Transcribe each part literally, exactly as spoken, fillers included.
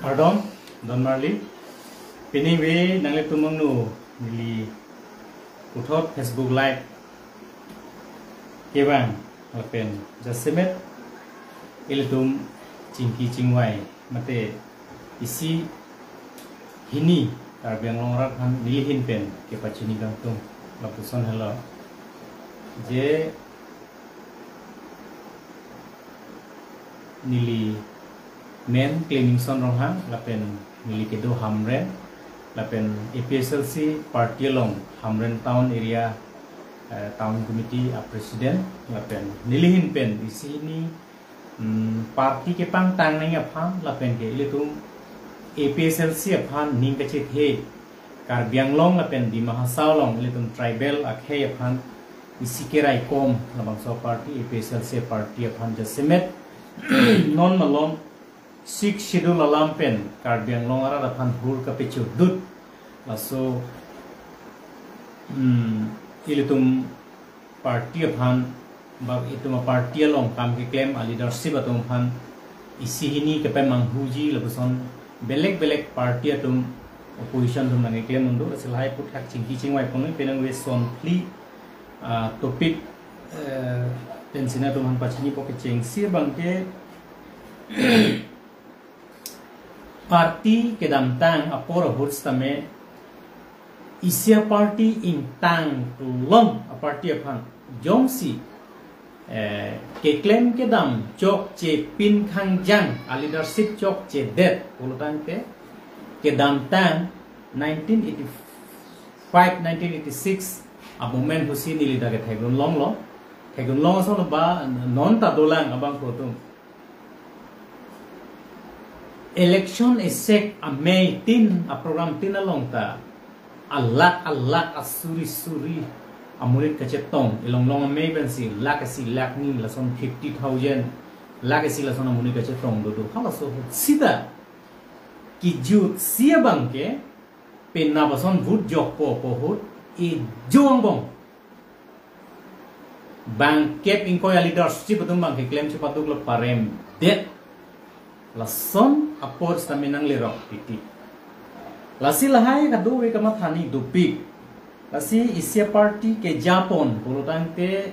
Kardom, don marli. Pini we nanglitum angno neli puthot Facebook Live kevang lapen jasemet ilitum chingki chingvai mate isi hini Karbi Anglong arat aphan neli ahin pen kepachini kangtung lapuson helo je neli men Cleaningson Ronghang lapen neli kedo Hamren lapen A P H L C party along Hamren town area, eh, town committee a president lapen neli ahin pen isi hini, mm, party kepangtang nangji aphan lapen ke ilitum A P H L C aphan ning kachethe Karbi Anglong lapen Dima Hasao along ilitum tribal akhei aphan isi keraikom labangso party A P H L C party aphan jasemet non malom Sixth Schedule alam pen Karbi Anglong arat aphan hur kapechodut laso, mm, ilitum party aphan ba itum a party along kam keklem a leadership atum aphan isi hini kepemanghuji lapuson belek belek party atum opposition atum nangkeklem un do, lasi lahai aphuthak chingki chingvai ponoi penang we son phli, ah, topic, eh, pensi nangtum aphan pachinipo. Kechengsi abangke party kedamtang apor ahut sitame isi a party ingtang lom a party aphan jongsi, eh, keklem kedam chokche pin khangjang a leadership chokchedet pulotangte kedamtang nineteen eighty-five, nineteen eighty-six a movement ahutsi neli ta kethekdun longlo. Thekdun long ason ba non ta dolang abang ko atum. Election esek amei tin a program tin along ta a lakh a lakh a suri suri amonit kachetong, ilong long amei pensi lakh isi lakh ni lason fifty thousand lakh isi lason amonit kachetong dodo. Halaso ahut sita kijut si abangke penap ason vote jokpo pu ahut ejong bong bangkep ingkoi a leadership atum abangke klem chepaduk lo paremdet. Lason apor sitame nanglerok titi. Lasi lahai kadokave kamatha ni dopik. Lasi isi a party kejapon pulotangte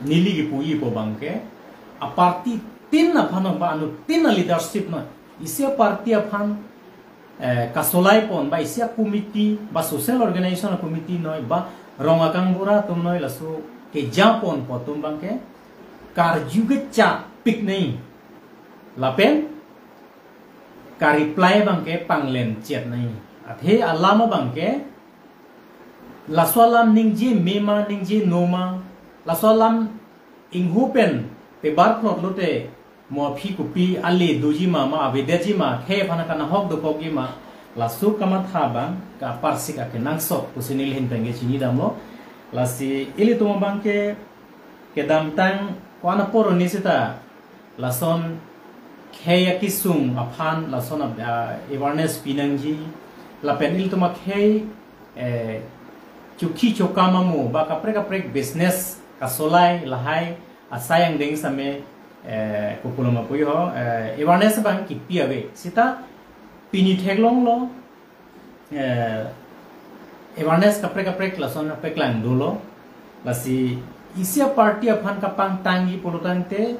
neli kipuji pu abangke a party tin aphan ba anuttin a leadership noi. Isi a party aphan, eh, kasolaipon ba isi a committee ba social organization a committee noi ba rong akangbura atum noi, laso kejapon pu atum abangke karju kechapik nangji lapen ka-reply abangke panglemchet nangji. Athe alam abangke laso alam ningje mema ningje noma, laso alam inghu pen pebar plot lote mo aphi kopi ale doji ma ma avedetji ma khei aphan kanahok dokokji ma, laso kamatha abang kaparsik akenangsot pusi neli ahin pen kechini damlo. Lasi ilitum abangke kedamtang ko-an apor arni sita lason khei akesung aphan lason, ah, awareness pinangji lapen ilitum akhei, eh, chukhi chokam amo ba kaprek kaprek business kasolai lahai asai angdeng sitame, eh, kopulo ma puyo, eh, awareness abang kipi ave. Sita pini theklonglo, eh, awareness kaprek kaprek lason apeklang dolo. Lasi isi a party aphan kapangtangji pulotangte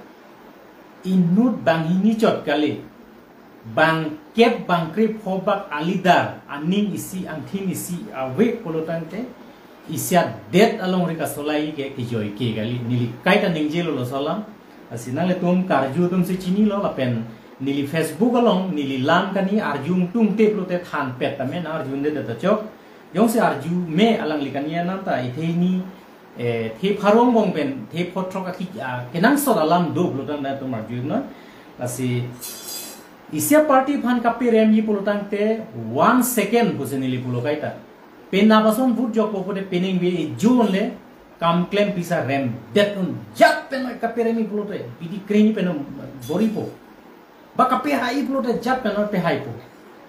inut banghini chot kali, bangkep bangkre phobak a leader aning isi angthin isi ave pulotangte isi adet alongri kasolai ke kejoike kali. Neli kaita ningjelo laso alam. Lasi nanglitum karju atumsi chinilo lapen neli Facebook along neli lam kani arju tungte pulote thanpet tame nang arjundedet ta chok. Jongsi arju me alangli kani anam ta ithe ni, eh, the pharong bong pen the photrok aki, ah, kenangsot alam do pulotang nangtum arju non. Lasi isi a party aphan kaperemji pulotangte one second pusi neli pulo kaita. Penap ason vote jokpo pute penang ve ejun le kam klem pisa remdet un, jat pen noi kaperemji pulote bidi krengji pen noi boripo. Ba kapehai pulote jat pen noi pehaipo.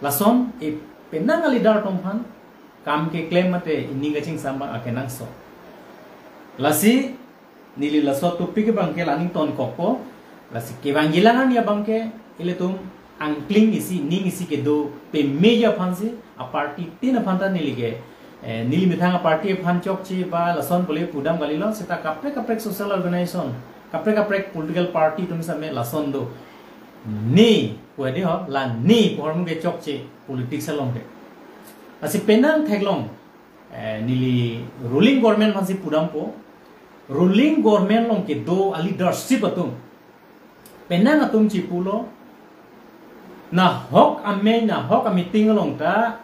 Lason e penang a leader atum aphan kam keklem mate ining kachingsam abang akenangsot. Lasi neli laso topic abangke la-an ingtonkokpo. Lasi kevangji alang arni abangke ilitum angkling isi, ning isi kedo peme aphansi, a party tin aphan ta neli ke, eh, neli methang a party aphan chokche ba lason pule pudam kalilo, seta kaprek kaprek social organization, kaprek kaprek political party atum same lason do. Ne, pu hadi ho, la ne, pu ahormu ke chokche politics along ke. Lasi penang theklong, eh, neli ruling government aphansi pudampo, ruling government along kedo a leadership atum. Penang atum chipulo, nahok amei, nahok a meeting along ta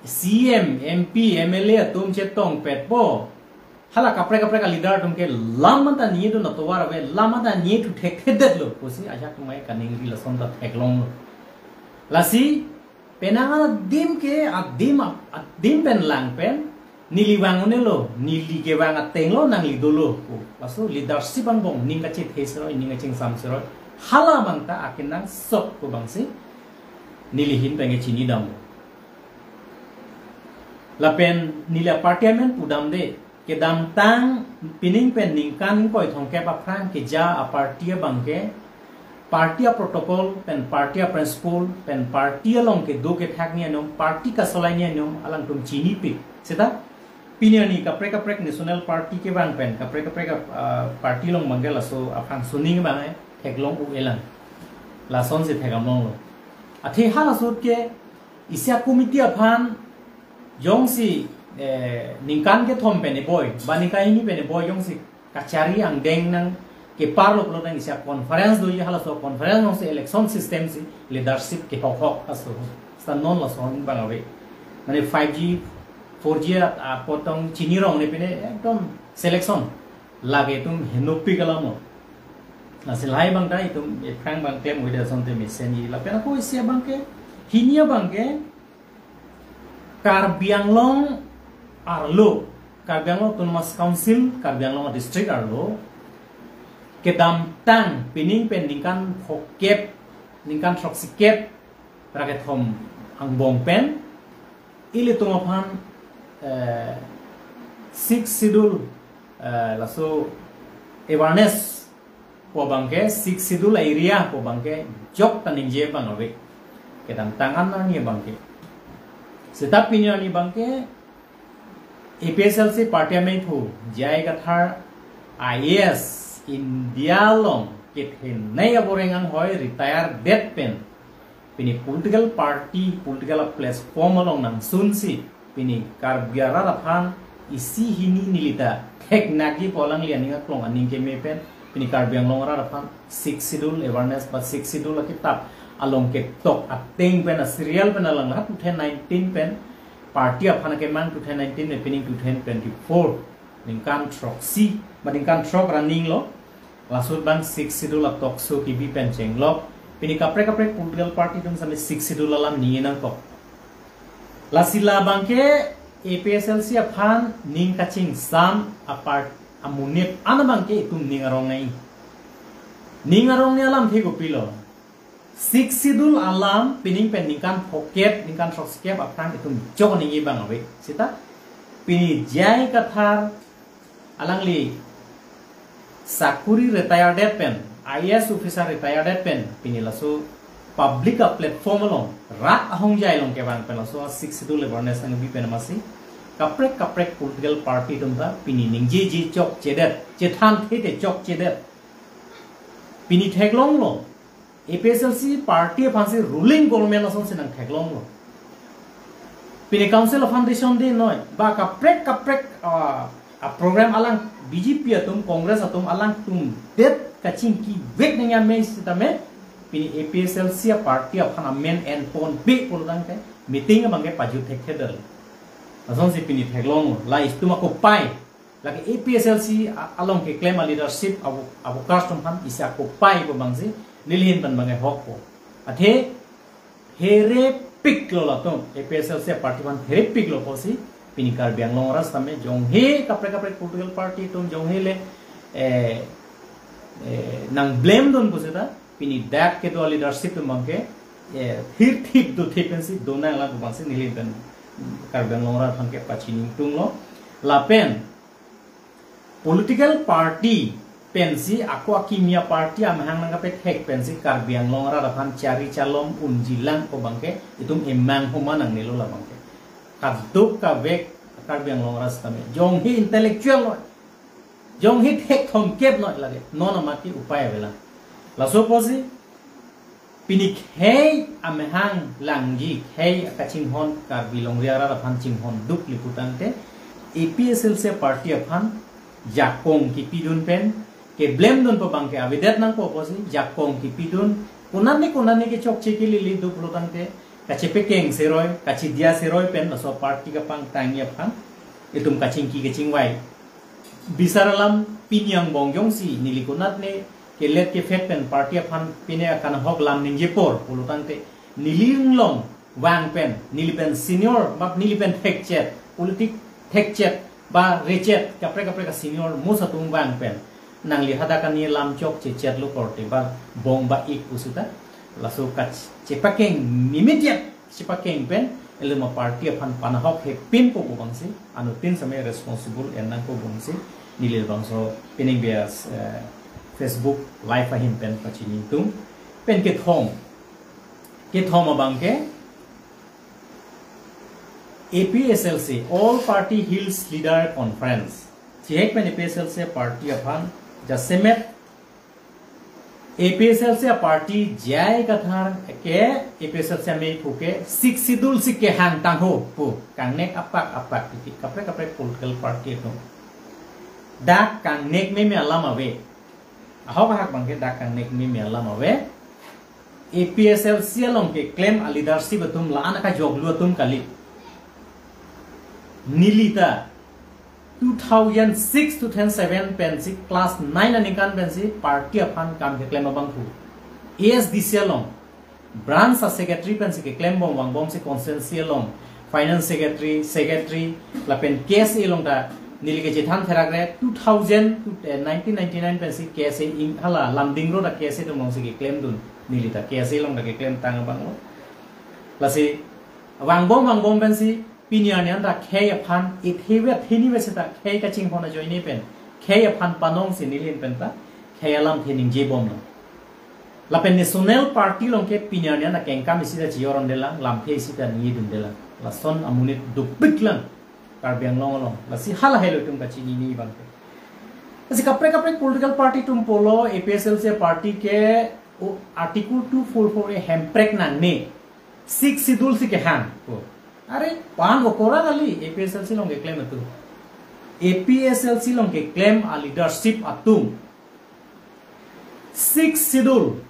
C M, M P, M L A atum chetongpetpo. Hala kaprek kaprek a leader atum ke lam anta nie do na tovar ave, lam anta nie thu thekthedetlo pusi ajak mai kaningri lason ta theklonglo. Lasi penang adim ke, adim, adim pen lang pen, neli vang un-elo, neli kevang atenglo, nangli dolo pu. Laso leadership angbong ning kachethe seroi, ning kachingsam seroi. Hala abang ta akenangsot pu abangsi neli ahin pen ke chinidamlo. Lapen neli a party amen pudamde, kedamtang pining pen ningkan ingkoi thomkep aphrang keja a party abang ke, party a protocol pen party a principle pen party along kedo kethak ni anom, party kasolai ni anom alangtum chinipik. Seta pini arni kaprek kaprek national party kevang pen kaprek kaprek a, ah, party along abang ke laso aphan suning abang eh theklong u-elang. Lasonsi thekdamlonglo. Athe hala ahut ke isi a committee aphan jongsi, eh, ningkan kethom pen eboi, ba ningkan hini pen eboi, jongsi kachari angdeng nangkeparlo pulo tangte isi a conference doji, halaso conference alongsi election system si leadership kehok hok aso. Seta non lason abang ave. Mane five G, four G a, apot tong chinirong ne pine ekdom selection lage atum henopik alam lo. Lasi lahai abang ta itum ephrang abang klem uida asonte mesenji. Lapen ako isi abang ke, hini abang ke, Karbi Anglong arlo, Karbi Anglong Autonomous Council, Karbi Anglong District arlo, kedamtang pining pen ningkan phokep, ningkan throksikep ra kethom angbong pen, ilitum aphan, eh, Sixth Schedule, eh, laso awareness pu abang ke, Sixth Schedule area pu abang ke jok ta ningje abang ave. Kedamtang an arni abang ke. Seta pini arni abang ke A P H L C party ameiphu J I Kathar I A S India along kethenei aboreng anghoi retire det pen pini political party, political platform along nangsunsi pini Karbi arat aphan isi hini neli ta theknakji pu alangli aning aklong aning keme pen pini Karbi Anglong arat aphan Sixth Schedule awareness ba Sixth Schedule akitap along ketok ateng pen a serial pen alang lahat two thousand nineteen pen party aphan akemang two thousand nineteen pen pining two thousand twenty-four ningkan throksi ba ningkan throk running lo. Laso ahut abang Sixth Schedule a talk show kebi pen chenglok. Pini kaprek kaprek political party atum same Sixth Schedule alam ningje nangkok. Lasi labang ke A P H L C aphan ning kachingsam apart amonit an abang ke itum ning arong nai. Ning arong ni alamthe kopilo. Sixth Schedule alam pining pen ningkan phokep, ningkan throksikep aphrang itum jok ningje abang ave. Seta pini J I Kathar alangli sakuri retire det pen, I A S officer retire det pen, pini laso public a platform along, rat ahongjai along kevang pen laso Sixth Schedule awareness nangbi pen amatsi kaprek kaprek political party atum ta pini ningjeje chokchedet, chethan thete chokchedet. Pini theklonglo, A P H L C party aphansi ruling government asonsi nangtheklonglo. Pini Council of Foundation Day noi, ba kaprek kaprek, ah, a program alang B J P atum, Congress atum alangtum det kachingkivek nangji amei sitame, pini A P H L C a party aphan amen enponpe pulo tangte meeting abang ke pajut thekthedetlo. Asonsi pini theklonglo, la itum akopai. Lake A P H L C a-, along keklem a leadership awo, awo custom aphan isi akopai pu abangsi neli ahin pen abang ke hokpo. Athe herepiklo latum, A P H L C party aphan herepiklo pusi pini Karbi Anglong arat sitame jonghe kaprek kaprek political party atum jonghe le, eh, eh, nang blame dun pusita pini dak kedo a leadership atum abang ke, eh, thirthip dothip pensi donanglang pu abangsi neli ahin pen Karbi Anglong arat aphan ke pachiningtunglo. Lapen political party pensi ako akimi a-party amahang nangkapethek pensi Karbi Anglong arat aphan chari chalom unjilang ko abangke itum emang homa nangnelo labangke. Kaduk kavek Karbi Anglong arat sitame. Jonghi intellectual noi. Jonghi thekthomkep noi lake. Non amat ke upai avelang. Laso apotsi pini khei amahang langji khei akachinghon Karbi longri arat aphan chinghon dukli putangte A P H L C party aphan jakong kipidun pen keblem dun pa abangke avedet nangpo apotsi jakong kipidun konatne konatne kechokche kelili duk pulotangte kachepekeng seroi kachidia seroi pen laso party kapangtangji aphan itum kachingki kachingvai bisar alam pini angbong jongsi neli konatne kelet kephet pen party aphan pine akanhok lam ningje apor pulotangte neli inglong vang pen neli pen senior ba neli pen thekchet politic thekchet ba rechet kaprek kaprek a-senior most atum vang pen nangli hadak ani lam chokche chetlo korte ba bong ba ik pusita laso kachepakeng immediate chepakeng pen ilitum a-party aphan panahok hepin po abangsi anuttin same responsible en nangpo abangsi neli labangso pining bias eh, Facebook live ahin pen pachini tum pen kethom kethom abangke A P H L C All Party Hills Leader Conference chihek pen A P H L C party aphan jasemet A P H L C a-party jai kathar ke A P H L C amei phuke Sixth Schedule si kehang tangho pu kangnek apak apak tiki kaprek kaprek political party atum dak kangnek meme alam ave. Ahok ahak abangke dak kangnek meme alam ave. A P H L C along keklem a-leadership atum la-an akajoklu atum kali. Neli ta two thousand six two thousand seven pensi class nine aningkan pensi party aphan kam keklem abangphu. A S D C along branch a-secretary pensi keklem bom vangbomsi constituency along finance secretary, secretary lapen K S A along ta neli kechethan therak re two thousand to eh, nineteen ninety-nine pensi K S A in hala Lumding Road a-K S A atum alongsi keklem dun neli ta K S A along ta keklem tang abanglo. Lasi vangbom vangbom pensi pini arni anta khei aphan ithe vet hini vet seta khei kachinghon ajoine pen khei aphan panongsi neli ahin penta khei alamthe ningje bomlo. Lapen National Party along ke pini arni anta kengkam isi ta chiyoron delang lamthe isi ta ningje dun delang. Lason amonit dukpik lang Karbi Anglong along. Lasi halahelo itum kachinine abangke. Lasi kaprek kaprek political party atum pulo A P H L C party ke o Article two four four A hemprek nangne. Sixth Schedule si kehang. Are pan okora kali A P H L C along keklem atum. A P H L C along keklem a-leadership atum Sixth Schedule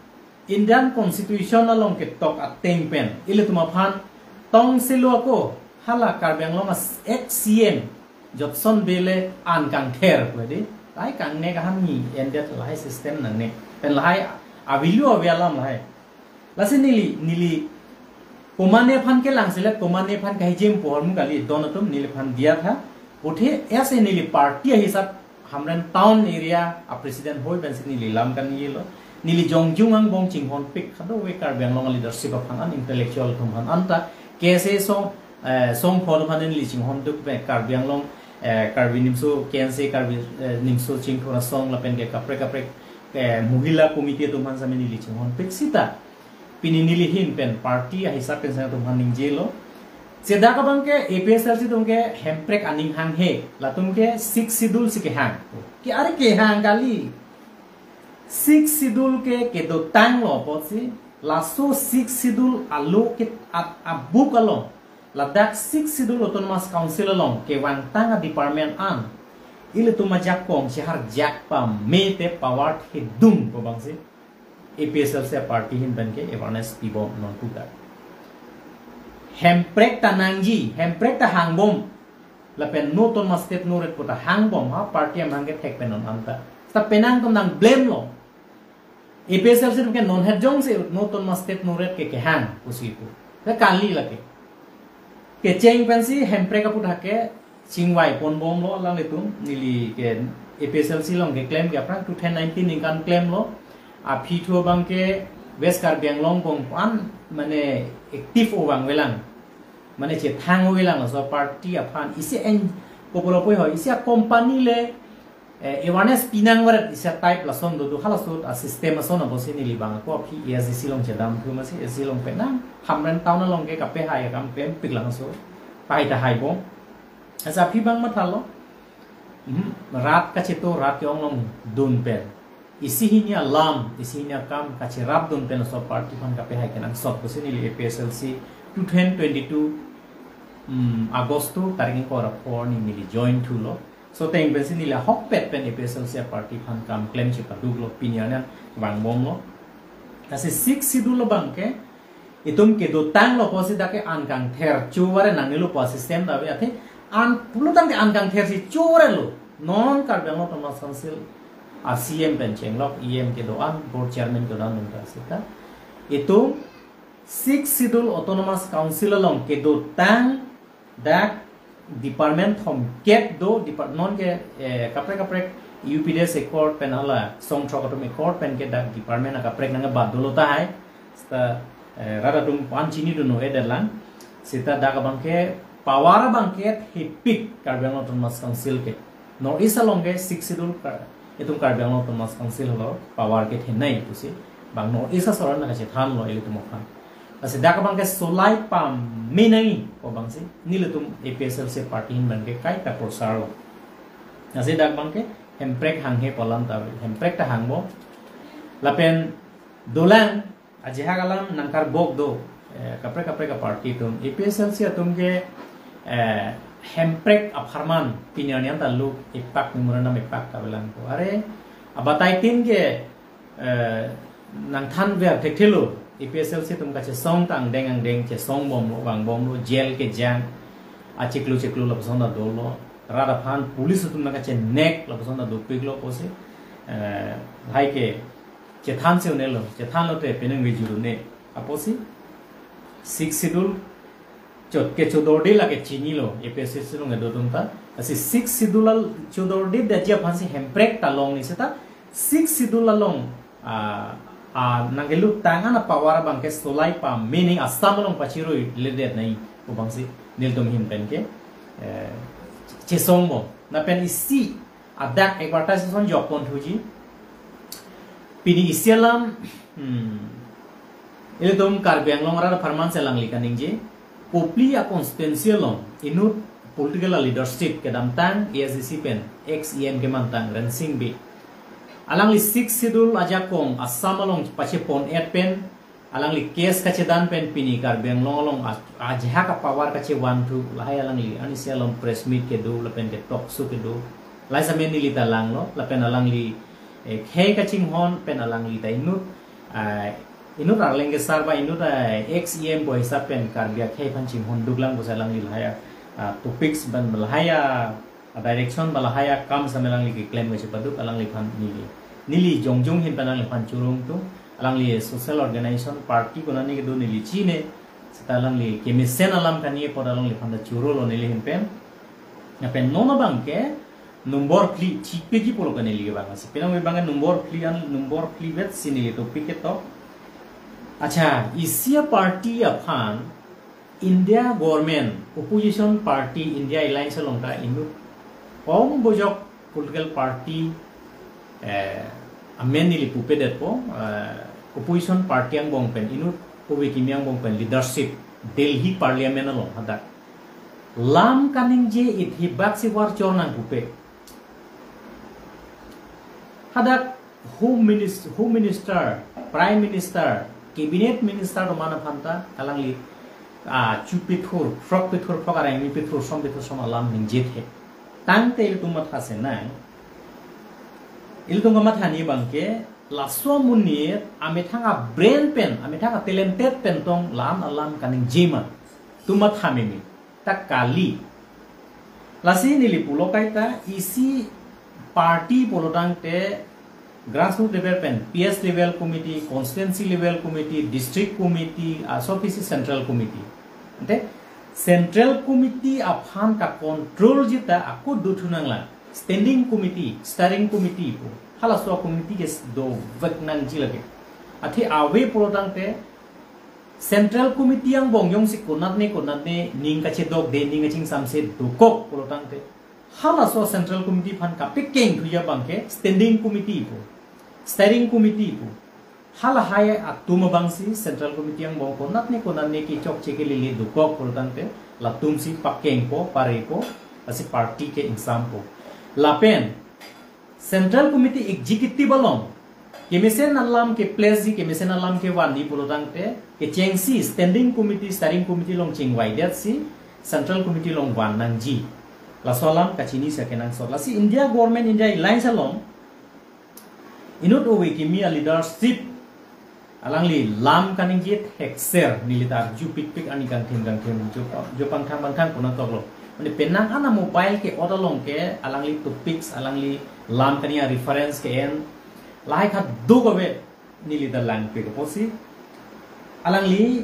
Indian Constitution along ketok ateng pen ilitum aphan tong silo ako hala Karbi Anglong a-ex C M Jotson Bey le an kangther pu dei. Lahai kangnek ahan ni endet lahai system nangne. Pen lahai avilu avi alam lahai. Lasi neli neli komatne aphan kelang selet komatne aphan kahijem pohor mu kali don atum neliphan diya tha. Puthe ese neli party ahisap Hamren town area a-president hoi pensi neli lam kan yelo. Neli jongjung angbong chinghon pik khado we Karbi Anglong leadership aphan an intellectual atum aphan anta K S A song eh, song pho aphan neli chinghon duk be Karbi Anglong eh, Karbi Nimso K N C Karbi eh, Nimso Chingthur Asong lapen ke kaprek kaprek eh, Mohila Committee atum aphan same neli chinghon pik sita. Pini neli ahin pen party ahisap pen sang atum aphan ningjelo. Seta kabang ke A P H L C atum ke hemprek aning hanghe, latum ke Sixth Schedule si kehang. Ke are kehang kali. Sixth Schedule ke kedotanglo apotsi, laso Sixth Schedule alo ke at abuk alo. Ladak Sixth Schedule Autonomous Council along kevangtang a-department an ilitum ajakong chehar jak pame te power thedung ko abangsi A P H L C party ahin pen ke awareness pibom non puta. Hemprek ta nangji, hemprek ta hangbom. Lapen no autonomous state no ret puta hangbom ha party amahang kethek pen non anta. Seta penang atum nang blame lo. A P H L C atum ke non het jongsi no autonomous state no ret ke kehang pusi pu. Ke kali lake. Kecheng pensi hemprek aput hake chingvai ponbomlo alanglitum neli ke A P H L C along keklem ke aphrang two thousand nineteen ningkan klemlo. Aphi thu abang ke West Karbi Anglong kong pan mane active ovang velang. Mane chethang ovelang laso party aphan isi en kopolo poi ho isi a-company le eh, awareness pinang varet isi type lason do do halaso a system ason apotsi neli bang ako aphi A S D C along chedamthu amatsi A S D C along penang Hamren town along ke kapehai akam klempiklang so. Pahai tahai bom. Asa aphi bang mathalo. Hmm, rat kacheto rat ke-ong along dun pen. Isi hini alam, isi hini akam kacherap dun pen so party aphan kapehai kenangsot pusi neli A P H L C two thousand twenty-two, hmm, August tarik ingkoi ra pho arni neli join thulo. So teng pensi neli ahokpet pen A P H L C party aphan kam klem chepaduklo, pini arni vangbomlo. Lasi six schedule abang ke itum kedotanglo pusi dak ke an kangther chuvare nangnelo pu system ta ave athe an pulotangte an kangther si chuvarelo. Non Karbi Anglong Autonomous Council a C E M pen chenglok, E M kedo-an, board chairman kedo-an nung ta sita. Itum six schedule Autonomous Council along kedotang dak department thomkep do, depart-, non ke, eh, kaprek kaprek U P D S accord pen hala song throk atum accord pen ke dak department akaprek nangbat dolo tahai. Sita, eh, rat atum aphan chinidunno-e detlang. Sita dak abang ke power abang ke thepik Karbi Anglong Autonomous Council ke. North East along ke six schedule Kar-, itum Karbi Anglong Autonomous Council lo power kethenei pusi. Bang North East asoron nangkachethanlo ilitum aphan. Lasi dak abang ke solai pamenei pu abangsi nelitum A P H L C party ahin abang ke kaita kursarlo. Lasi dak abang ke hemprek hanghe pu alam ta, hemprek ta hangbom. Lapen dolang ajahak alam nangkarbok do, eh, kaprek kaprek aparty atum, A P H L C atum ke, eh, hemprek apharman pini arni anta lo ipak memorandum ipak ta avelang ko. Are, abataitin ke, eh, nangthanver thekthelo, A P H L C atum kachesong ta angdeng angdeng chesongbomlo, vangbomlo, jail kejang, achiklo chiklo lapuson ta dolo, rat aphan police atum nangkachenek lapuson ta dopiklo pusi, eh, lahai ke chethansi unelo, chethanlote penang vejurune. Apotsi six schedule chot kechedorde lake chinilo, A P H L C along kedo atum ta. Lasi six schedule al chedordeji aphansi hemprek ta longni seta six schedule along, ah, ah, nangkelutang an apower abang ke solai pamenei Assam along pachiruiledetnei pu abangsi nelitum ahin pen ke, eh, chesongbom. Lapen isi adak advertise ason jokponthuji. Pini isi alam, hmm, ilitum Karbi Anglong arat apharman si alangli kaningje, Kopili a constituency along inut political leadership kedamtang A S D C pen ex E M kemantang Rensing Bey. Alangli six schedule ajakong Assam along pachepon-et pen alangli case kachedan pen pini Karbi Anglong along a-, ajahak apower kachevanthu lahai alangli arnisi along press meet kedo lapen ke talk show kedo. Lahai same neli ta langlo lapen alangli, eh, khei kachinghon pen alangli ta inut, ah, inut Arleng Kesar ba inut, ah, ex E M pu hisap pen Karbi akhei aphan chinghonduklang pusi alangli lahai, ah, topics ban lahai, ah, a direction ba lahai akam same alangli keklem kachepaduk alangliphan neli. Neli jongjong ahin pen alangliphan churungtung, alangli social organization party konatne kedo neli chine, seta alangli kemesen alam kani apot alangliphan ta churulo neli ahin pen. Lapen non abang ke nombor phli chikpeji pulo ke neli abang si. Penang abang ke nombor phli an nombor phli vet si neli topic ketok. Acha, isi aparty aphan India government, opposition party, India Alliance along ta inut kong bojok political party, eh, amen neli pupedetpo, eh, opposition party angbong pen, inut ove kimi angbong pen leadership, Delhi Parliament along hadak lam kaningje it hibak si war chor nangpupe. Hadak Home Minister, Home Minister, Prime Minister, Cabinet Minister atum aphan ta alangli, ah, chupithur, phrok pithur, phrok areng mi pithur, som pithur, som alam ningje the. Tangte ilitum matha senang. Ilitum kamatha ni abang ke, laso amonit amethang abrain pen, amethang atalented pen tong la-an alam kaningje ma. Itum matha meme. Ta kali. Lasi neli pulo kaita isi party pulotangte grassroots level pen, P S level committee, constituency level committee, district committee, aso aphi si central committee. Ante central committee aphan ka control jita ako dothu nanglang. Standing committee, steering committee pu. Halaso committee ke dovek nangji lake. Athe ave pulotangte Central Committee angbong jongsi konatne konatne ning kachedokde, ning kachingsamse dokok pulotangte, Halaso Central Committee aphan kapekeng thuji abangke Standing Committee pu, Steering Committee pu. Halahai atum abangsi Central Committee angbong konatne konatne kechokche kelele dokok pulotangte latumsi pakengpo, parepo, lasi party ke ingsampo. Lapen Central Committee Executive along kemesen alam keplaciji, kemesen alam kevanji pulotangte kechengsi Standing Committee, Steering Committee along chingvaidetsi Central Committee along van nangji. Laso alam kachinisi akenangsot. Lasi India government, India Alliance along inut ove kimi aleadership alangli lam kaningje thekser neli ta arju pikpik ani kangthim kangthim jo, jo pangthang pangthang konatoklo. Mane penang ana mobile ke-ot along ke alangli topics, alangli lam kani a-reference ke-en lahai khat duk ave neli ta langpik apotsi. Alangli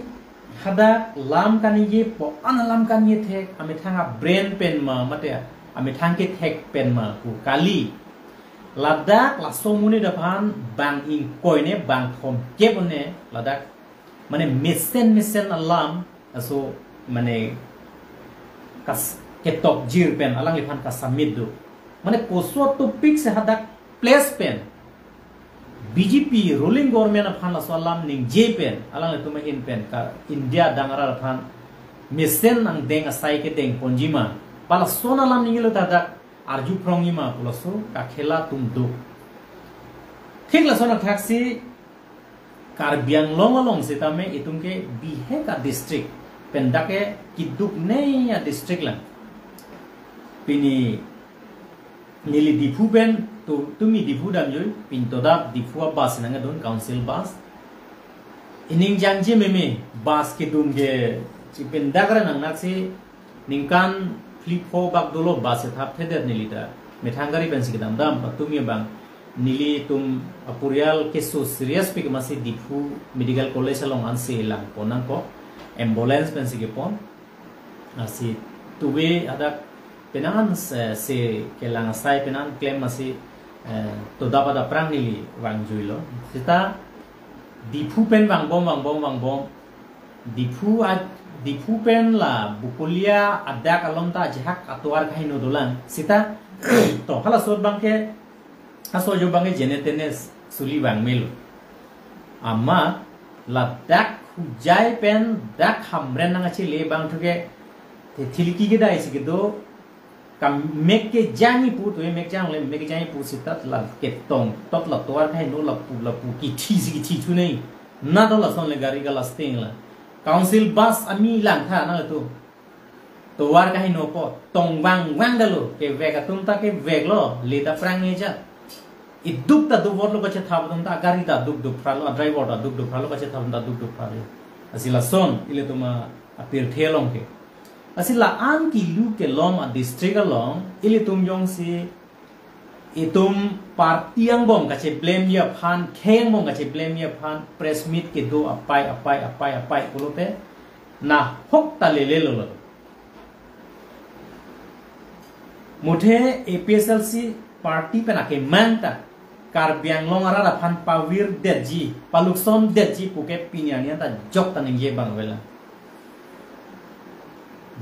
hadak lam kaningjepo, ana lam kaningje thek, amethang a-brain pen ma, mate amethang kethek pen ma pu kali. Ladak laso amonit aphan bang ingkoi ne bang thomkep ne ladak, mane mesen mesen alam aso, mane kas-, ketokjir pen alangliphan ka-submit do. Mane koso topic si hadak place pen B J P ruling government aphan laso alam ningje pen, alanglitum ahin pen ka India adang arat aphan mesen angdeng asai kedengponji ma, pa lason alam ningjelo ta hadak arju phrongji ma pu laso kakhela atum do. Thik lason athaksi Karbi Anglong along sitame itum ke bihek a-district, pen dak ke keduk nei a-district lang. Pini neli Diphu pen, tu, tumi Diphu damjoi, pini todap Diphu a-bus nangdun, council bus. Ining jangje meme bus kedun ke, chi pen dak ra nangnaksi ningkan phli pho bak dolo bus ethap thedet neli ta. Methang gari pensi kedam dam, patumi abang nelitum aporial keso serious pik masi Diphu Medical College along ansi langpon nangkok, ambulance pensi kepon. Lasi tuve hadak penang an se, se kelang asai penang klem masi, eh, todap adap aphrang neli vangjuilo. Sita Diphu pen vangbom, vangbom, vangbom. Diphu a, Diphu pen la Bokolia adak along ta ajahak atovar kaheno dolang. Sita to halaso abangke, halaso ajo abangke jene tene suli vangmelo. Amat ladak Hojai pen dak Hamren nangkachele abang thuke, te thiliki kedai si kedo, ka mek kejangji pu, to mek jang le mek kejangji pu sita la ketong tot la tovar kaheno lapu lapu kithi si kithi chunei. Na to lason le gari ka lasting la. Council bus ami langtha nangtum. Tovar kaheno po tong vang vang dalo, kevek atum ta keveklo, le ta prangngeja. Iduk ta duk votlo kachethap atum ta, gari ta duk duk phralo, driver ta duk duk phralo, kachethap atum ta duk duk phralo. Lasi lason ilitum a, apirthe along ke. Lasi la-an kilu kelom a-district along ilitum jongsi itum party angbong kacheblemji aphan, khei angbong kacheblemji aphan press meet kedo apai apai apai apai pulote nahok ta lelelo lo. Muthe A P H L C party pen akemang ta Karbi Anglong arat aphan pavirdetji, paluksondetji puke pini arni anta jok ta ningje abang avela.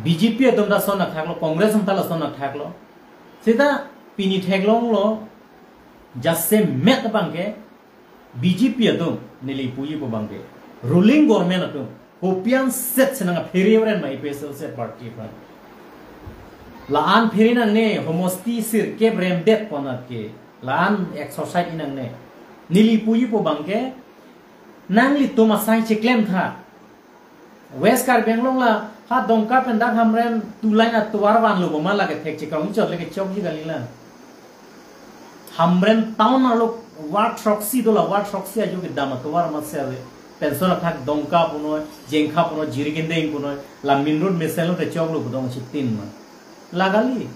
B J P atum ta lason athaklo, Congress atum ta lason athaklo. Sita pini theklonglo, jasemet abangke B J P atum, neli puji pu abangke ruling government atum hopian set si nangphere ren ma A P H L C party aphan. La-an phere nangne, homosti sirkep remdet ponat ke la-an exercise-ji nangne. Neli puji pu abangke nanglitum asai cheklemtha. West Karbi Anglong la ha Dongka pen dak Hamren two lane atovar vanlo boma, lake thek chekong chot lake chokji kali la. Hamren town arlo ward throksi do, la ward throksi ajo kedam atovar amat si ave. Penso athak Dongka punoi, Jengkha punoi, Jirikindeng punoi, la main road mesenlo te choklo pu dong chitin ma. La kali.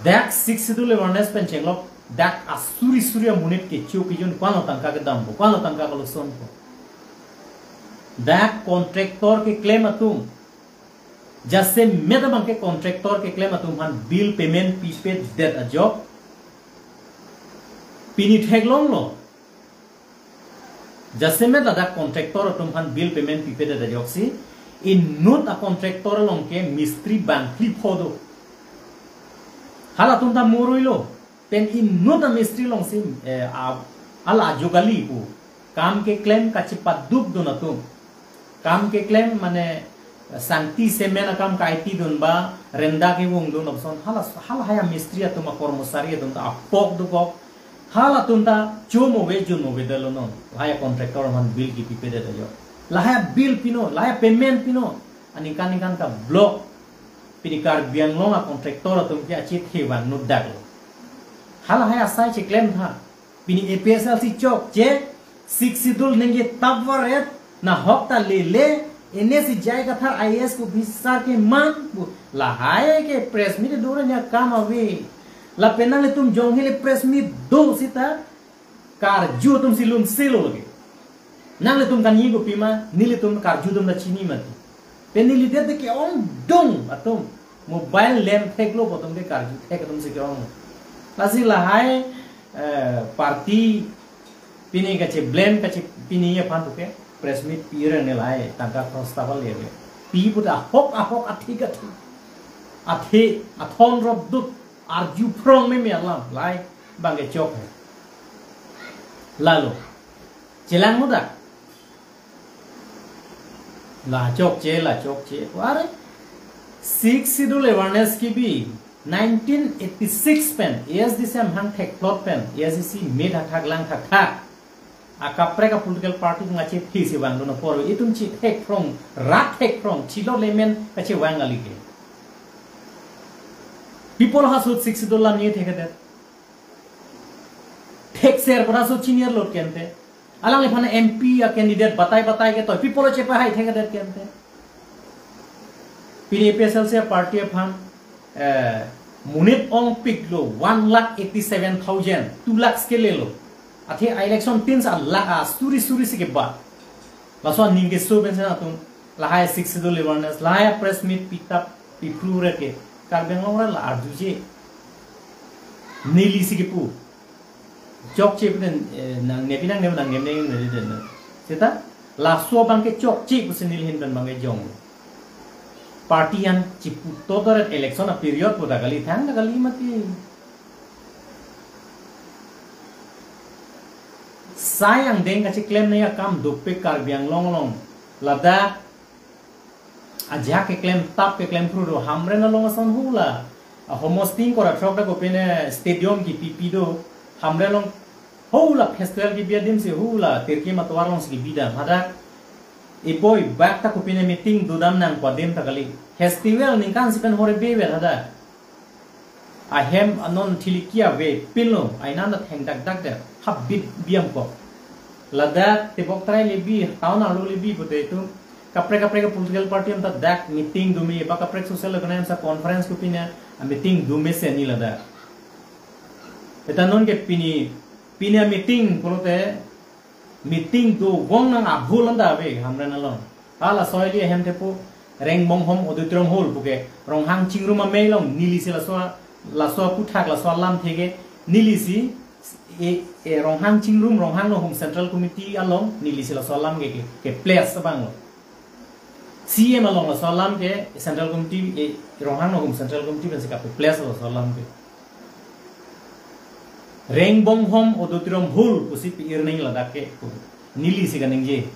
Dak Sixth Schedule awareness pen chenglok, dak asuri suri amonit kecho kejun ko-anlo tangka kedampo, ko-anlo tangka kalusonpo. Dak contractor keklem atum, jasemet abangke contractor keklem atum aphan bill payment pipedet ajok pini theklonglo. Jasemet ladak contractor atum aphan bill payment pipedet ajoksi, inut a-contractor along ke mistri bang phli pho do. Halatum ta murui lo. Pen inut amistri along si, eh, a-, hala ajo kali pu. Kam keklem kachepaduk dun atum. Kam keklem mane sangti semen akam kaiti dun ba renda kevung dun ason. Hala, halahai amistri atum, akormosari atum ta apok dukok. Halatum ta cho mo ve jun mo ve dalo non. Lahai contractor aphan bill kipipedet ajo. Lahai bill pino, lahai payment pino. Aningkan ningkan ka block. Pini Karbi Anglong a contractor atum ke achethe vangno dak lo. Halahai asai cheklem tha. Pini A P H L C chokche, Sixth Schedule ningje tap varet, nahok ta lele, ene si J I Kathar I A S pu bisar ke man pu. Lahai ke press meet do nya kam ave. Lapen nanglitum jong hele press meet do sita, karju atum si lun selo lagi. Nanglitum kaningje kopima, nelitum karju atum ta chini mati. Pen neli det ke-ongdung atum. Mobile lem theklo pu atum ke karju thek atum si ke-ong. Lasi lahai, eh, party pini kacheblame kache pini aphan puke press meet pi reng ne lahai tangka cross tawal le. Pi puta ahok ahok athi kathi. Athi athon rop dut arju phrong meme alam lahai bang ke chok hai. Lalo. Chelang muda. La chokche, la chokche. Are, Sixth Schedule awareness kebi nineteen eighty-six pen, A S D C amahang thekplot pen, A S D C me thakthak lang thakthak. Akaprek a political party atum achethe si vangdun apor, itum chethek phrong, rat thek phrong, chilo lemen kachevang kali ke. Pi apot ha sut Sixth Schedule alam ningje thekthe. Thekser pu ra so senior lot kente. Alangliphan M P a candidate batai batai ke toi. Pi apot lo chepahai thekdet kente. Pini A P H L C party aphan, eh, monit ongpik lo one lakh eighty-seven thousand, two lakhs ke lelo. Athe election tin sa lakh a suri suri si keba. Laso aning keso pensi atum lahai Sixth Schedule awareness, lahai press meet pitap pipru re ke. Karbi Anglong ra la arjuje. Neli si kepu. Chokche puten, eh, nangnepi nangne, nangnem ne neli den. Seta, laso abang ke chokche pusi neli ahin pen abang ke jong. Party an chiputo doret election a period pu ta kali thang ta kali mati. Sai angdeng kacheklem nangji akam dopik Karbi Anglong along. Ladak ajahak keklem tap keklem phru do Hamren along ason hula. A homosting kora throk da kopine stadium kipipi do. Hamren along hula festival kibi adim si hula tirki matuar along si kibi dam. Hadak iboi bak ta kopine meeting dodam nangpo adim ta kali. Festival ningkan si pen hore bevel hadak. Ahem anon thiliki ave pinlo, aina na theng dak dak der, habit biam ko. Ladak tebok trai lebi, town arlo lebi pute itum, kaprek kaprek political party atum ta dak meeting dome, ba kaprek social organization conference kopine, a meeting dome si neli ladak. Eta non ke pini, pini a meeting pulote, meeting dovong nang abhul anta ave Hamren along. Hala soi li ahem thepo Rengbonghom Auditorium Hall puke Ronghang Chingrum amei along neli si laso, laso aputhak laso alam theke neli si e, e Ronghang Chingrum Ronghang no hum Central Committee along neli si laso alam ke, ke, ke place abang lo. C M along laso alam ke Central Committee, e, Ronghang no hum Central Committee pensi kapu place laso alam ke. Rengbonghom Auditorium Hall pusi pi-ir nangji ladak ke. Neli si kaningje.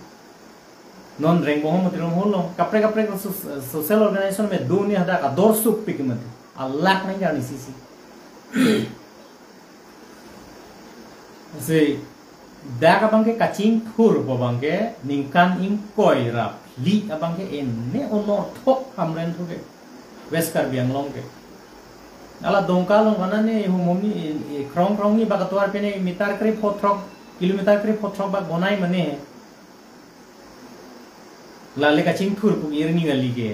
Non Rengbonghom Auditorium Hall lo. Kaprek kaprek so-, social organization me do ni hadak ador sup pik mati. Alak nang garni sisi. Si dak abang ke kachingthur pu abang ke ningkan ingkoi ra phli abang ke ene onorthok Hamren thu ke West Karbi Anglong ke. Ala Dongka along kana ne hum hum ni, e, e, krong krong ni bak atovar pine meter krepho throk, kilometer krepho throk bak bonai mane. Lale kachingthur pu ke-ir nangji kali ke.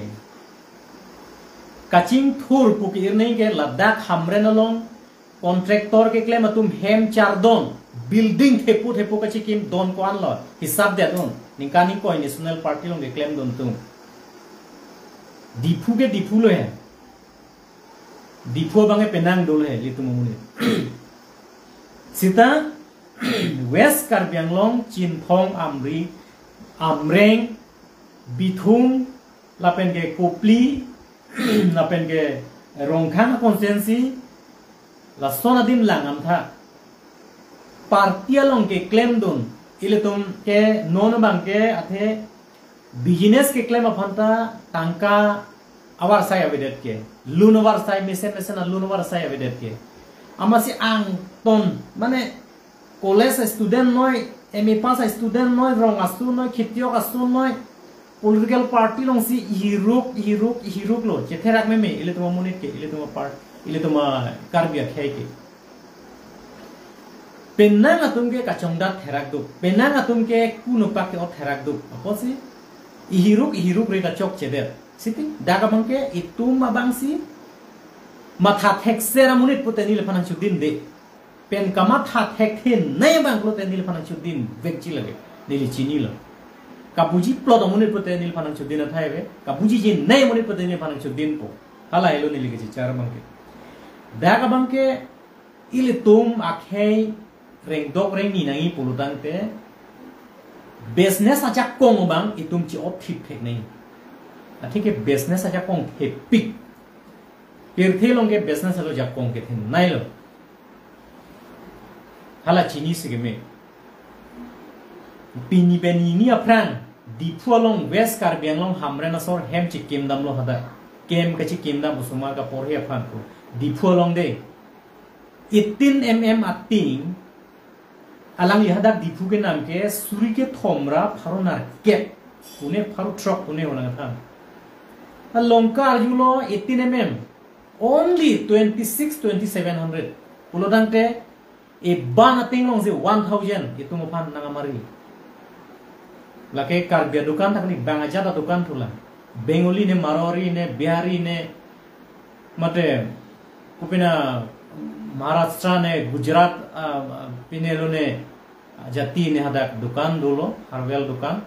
Kachingthur pu ke-ir nangji ke ladak Hamren along contractor keklem atum hem chardon, building thepu thepu kachikim don ko-an lo, hisap det un. Ningkan ingkoi National Party along keklem dun atum. Diphu ke Diphu lo he. Diphu abang ke penang dolo he, ilitum amonit. Sita, West Karbi Anglong, Chinthong, Amri, Amreng, Bithung, lapen ke Kopili, lapen ke Rongkhang constituency, Lason adim lang amtha. Party along keklemdun, ilitum ke non abang ke athe business keklem aphan ta tangka avarsai avedet ke, loan avarsai, mesen mesen a loan avarsai avedet ke. Amatsi angton, mane college student noi, M A pass student noi, rong asu noi, khitiok asu noi, political party alongsi ihiruk, ihiruk, ihiruk lo, chetherak meme, ilitum amonit ke, ilitum apart, ilitum aKarbi akhei ke. Penang atum ke kachongdat therak duk, penang atum ke kunupak ke-ot therak duk. Apotsi ihiruk, ihiruk re kachokchedet. Siti, dak abang ke itum abangsi matha thekser amonit pute neliphan nangchodinde. Pen kamatha thekthe nai abang pulote neliphan nangchodinvekji lage, neli chinilo. Kabuji plot amonit pute neliphan nangchodin athai ave, kabujiji nai amonit pute neliphan nangchodinpo. Hala helo neli kechichar abang ke. Dak abang ke ilitum akhei rengdok rengni nangji pulotangte business ajakong abang itum chi-ot thip thek nangji. Athe ke business ajakong thepik. Pirthe along ke business alo jakong kethe nailo. Hala chinisi keme. Pini pen ini aphrang Diphu along West Karbi Anglong Hamren asor hem chikimdamlo hadak. Kem kachikimdam osomar kaporhe aphan ko. Diphu along de. Eighteen M M ating alangli hadak Diphu kenam ke suri kethom ra pharo nerkep. Pune pharo throk pune holang than. Along karjulo eighteen M M. Only twenty-six, twenty-seven hundred. Pulotangte, e ban ating alongsi one thousand itum aphan nangamari. Lake Karbi adukan thakni bang ajat adukan thulang. Bengali ne, Marwari ne, Bihari ne, mate, kopina Maharashtra ne, Gujarat, ah, pine lo ne, jati ne hadak dukan dolo, hardware dukan.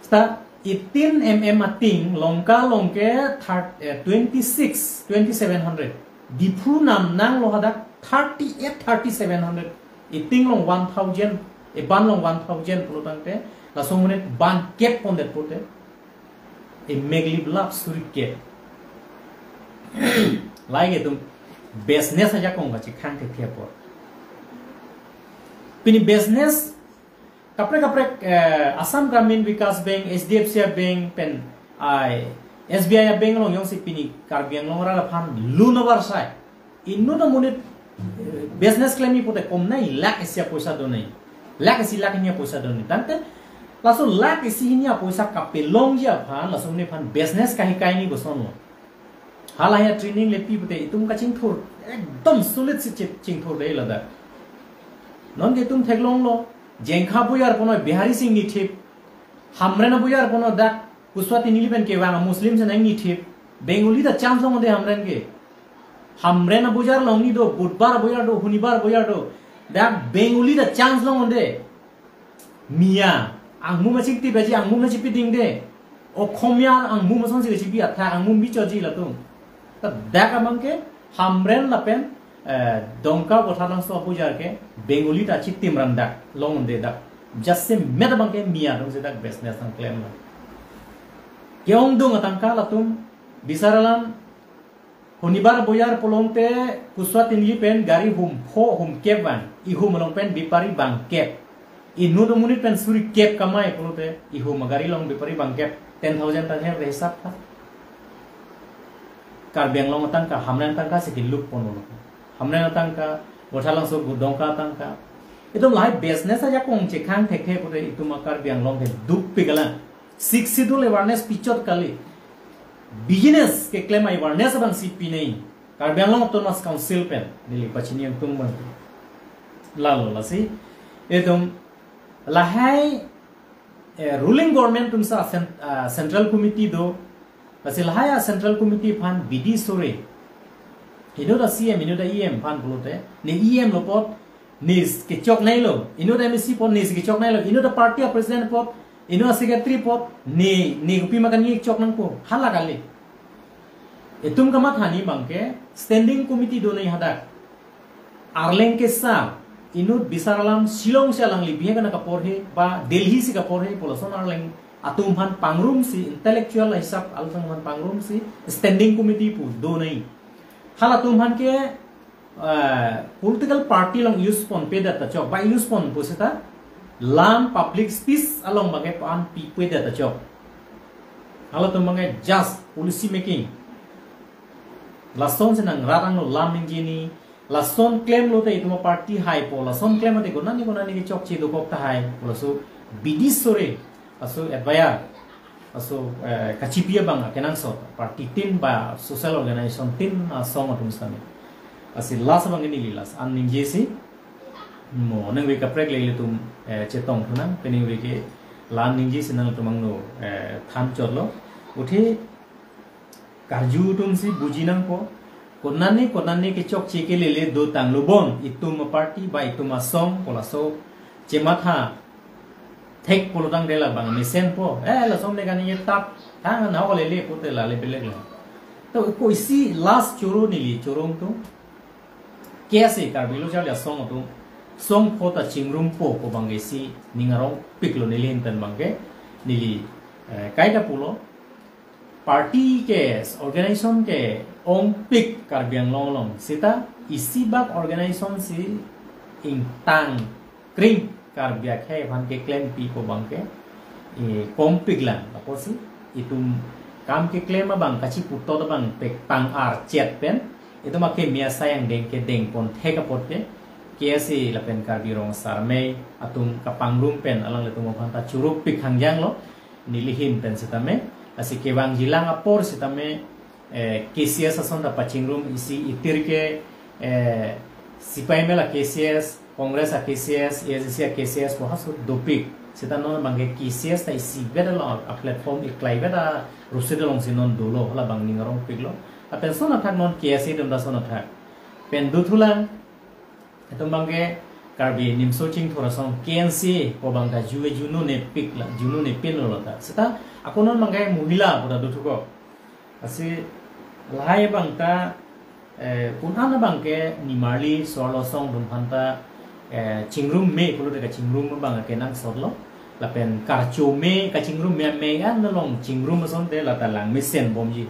Seta eighteen M M ating, Lanka along ke thir-, eh, twenty-six, twenty-seven hundred. Diphu nam nanglo hadak thirty-eight, thirty-seven hundred. Eighteen along one thousand, e ban along one thousand pulotangte, laso amonit ban kep pondet pute. E meglip lap suri kep. Lahai ke itum business ajakong kachikhang thekthe apot. Pini business kaprek kaprek, eh, Assam Gramin Vikas Bank, H D F C Bank, pen ai S B I Bank along jongsi pini Karbi Anglong arat aphan loan avarsai. Inut amonit, eh, business klemji pute komnai lakh isi apoisa donai. Lakh isi lakh hini apoisa donai. Tangte laso lakh isi hini apoisa kapelongji aphan, laso amonit aphan business kahikai ni kosonlo. Halahai training le pi pute itum kachingthur, ekdom solid si chip chingthur dei ladak. Non ke itum theklonglo, Jengkha abojar puno Bihari Singh nithip, Hamren abojar puno dak Kuswa Tinili pen kevang Muslim si nang nithip, Bengali ta chance longonde Hamren ke. Hamren abojar along ni do, Budbar abojar do, Hunibar abojar do, dak Bengali ta chance longonde. Miya, angmum achingtip aji, angmum nangchipidingde. Okhomia angmum asonsi kachipi athak, angmum bichoji latum. Ta dak abang ke Hamren lapen, eh, Dongka Bothalangso abojar ke Bengali ta chitim ran dak, longonde dak. Jasemet abang ke Miya dong si dak business nangklemlo. Ke-ongdung atangka latum, bisar alam, Hunibar abojar pulote Kuswa Tinili pen gari hum pho hum kep van. Ihum along pen bepari bangkep. Inut amonit pen suri kep kamai pulote ihum agari along bepari bangkep. Ten thousand ta her hisap tha. Karbi Anglong atangka, Hamren atangka si keluk ponlo. Hamren atangka, Bothalangso Dongka atangka. Itum lahai business ajakong chikhang thekthe pute itum a Karbi Anglong ke dukpik alang. Sixth Schedule awareness pichot kali. Business keklem awareness abang si pinai. Karbi Anglong Autonomous Council pen. Neli pachini angtung bang. Lalo lasi. Itum lahai, eh, ruling government atum sa cen-, ah, central committee do. Lasi lahai a central committee aphan bidi sore. Inut a C M, inut a E M aphan pulote. Ne E M lo apot, ne kechok nailo, inut M A C apot ne kechok nailo, inut a party a president apot, inut a secretary apot, ne, ne kopi ma kaningje kechok nangpo, hala kali. Itum kamatha ni abang ke standing committee donai hadak. Arleng kesa, inut bisar alam Shillong si alangli bihek ana kaporhe, ba Delhi si kaporhe, pu lason arleng atum aphan pangrum si, intellectual hisap atum aphan pangrum si, standing committee pu donai. Halatum aphan ke eh, political party along use ponpedet ta chok, ba use pon pusita, lam public speech along bangke pan pipedet ta chok. Halatum bangke just policy making. Lason si nang rat angno lam ningje ni, lason klemlo te itum party haipo, lason klem te konani konani kechokche dokok tahai, laso bidi sore, laso advisor, laso, eh, kachipi abang akenangsot, party tin ba social organization tin asong atum sitame. Lasi last abang neli last an ningje si, mo nangve kaprek le ilitum, eh, chetong thunang, penangve ke la-an ningje si nangtum angno, eh, than chotlo. Athe karju atum si buji nangpo. Konani konani kechokche kelele dotanglo bon, itum aparty ba itum asong, kolaso chematha thek pulotangte labang mesenpo. Eh, lason ne kani ye tap, thang na ko lele pute la le belek la. To ko isi last choro neli chorong atum. Ke ase Karbi Lo Charli Asong atum song pho ta chingrumpo pu bangke si ning arongpiklo neli ahin pen bangke neli, eh, kaita pulo. Party ke organization ke ongpik Karbi Anglong along sita isi bak organization si ingtang kring Karbi akhei aphan keklempi pu bangke, eh, kompik lang. Apotsi itum kam keklem abang kachiputot abang pek pang archet pen itum akeme asai angdeng kedeng pon thek apot ke, ke ase lapen Karbi Rong Asar Amei atum kapangrum pen alanglitum aphan ta chorupik hangjanglo neli ahin pen sitame. Lasi kevangjilang apor sitame, eh, K C S ason ta pachingrum isi itir ke, eh, C P I M L a K C S, Congress a K C S, A I C C a K C S pu halaso dopik. Sita non bangke K C S ta isivet along a platform iklaivet a rusit alongsi non dolo, halabang ning arongpiklo. Lapen lason athak non K S A atum ta lason athak pen dothulang. Itum bangke Karbi Nimso Chingthur Asong K N C A pu bang ta ju-e juno nepik la, juno nepinlo ta. Sita ako non bangke mohila pu ta dothuko. Lasi lahai abang ta, eh, konat abangke nimarli so-arlo asong atum aphan ta, eh, chingrum me pulote kachingrum abang akenangsotlo. Lapen karcho me, kachingrum me me an along chingrum asonte lata lang mesen bomji.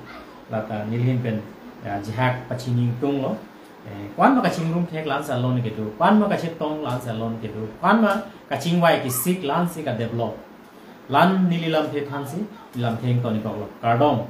Lata neli ahin pen, ya, jihak pachini ingtunglo. Eh, ko-an ma kachingrum thek la-an si alon kedo, ko-an ma kachetong la-an si alon kedo, ko-an ma kachingvai kesik la-an si kadevelop. La-an neli lamthe thansi, lamthe ingtonikoklo. Kardom.